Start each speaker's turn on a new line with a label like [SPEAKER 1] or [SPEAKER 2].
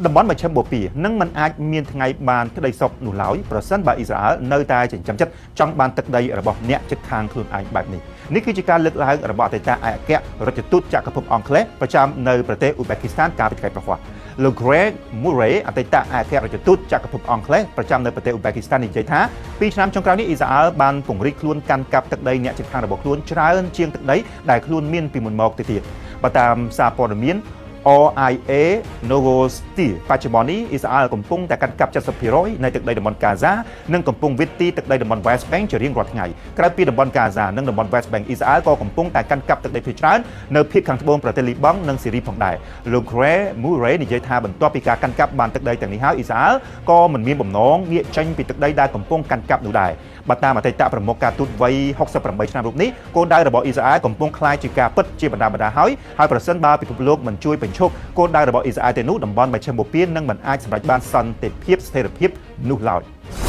[SPEAKER 1] តំបន់មជ្ឈិមបូព៌ានឹងមិនអាចមានថ្ងៃបានក្តីសុខនោះឡើយប្រសិនបើអ៊ីស្រាអែលនៅតែចិញ្ចឹមចិត្តចង់បានទឹកដីរបស់អ្នកជិតខាងខ្លួនឯងបែបនេះនេះគឺជាការលើកឡើងរបស់អតីតឯកអគ្គរដ្ឋទូតចក្រភពអង់គ្លេសប្រចាំនៅប្រទេសអ៊ូសបេគីស្ថានកាលពីថ្ងៃព្រហស្បតិ៍លោក Greg Murray អតីតឯកអគ្គរដ្ឋទូតចក្រភពអង់គ្លេសប្រចាំនៅប្រទេសអ៊ូសបេគីស្ថាននិយាយថាពីឆ្នាំចុងក្រោយនេះអ៊ីស្រាអែលបានពង្រីកខ្លួនកាន់កាប់ទឹកដីអ្នកជិតខាងរបស់ខ្លួនច្រើនជាងទឹកដីដែលខ្លួនមានពីមុនមកទៅទៀតបើតាមសារព័ត៌មាន RIA Novosti បច្ចុប្បន្ននេះអ៊ីស្រាអែលកំពុងតែកាន់កាប់70%នៃទឹកដីតំបន់កាហ្សានិងកំពុងវិទីទឹកដីតំបន់ West Bank ជារៀងរាល់ថ្ងៃក្រៅពីតំបន់កាហ្សានិងតំបន់ West Bank អ៊ីស្រាអែលក៏កំពុងតែកាន់កាប់ទឹកដីភាគច្រើននៅភាគខាងត្បូងប្រទេសលីបង់និងស៊ីរីផងដែរលោក Greg Murray និយាយថាបន្ទាប់ពីការកាន់កាប់បានទឹកដីទាំងនេះហើយអ៊ីស្រាអែលក៏មិនមានបំណងងាកចេញពីទឹកដីដែលកំពុងកាន់កាប់នោះដែរបើតាមអតីតប្រមុខការទូតវ័យ68ឆ្នាំរូបនេះគោលដៅរបស់អ៊ីស្រាអែលកំពុងក្លាយជាការពិតជាបណ្ដាបណ្ដាហើយហើយប្រសិនបើពិភពលោកមិនជួយបញ្ឈប់គោលដៅរបស់អ៊ីស្រាអែលទេនោះតំបន់មជ្ឈិមបូព៌ានឹងមិនអាចសម្រេចបានសន្តិភាពស្ថិរភាពនោះឡើយ។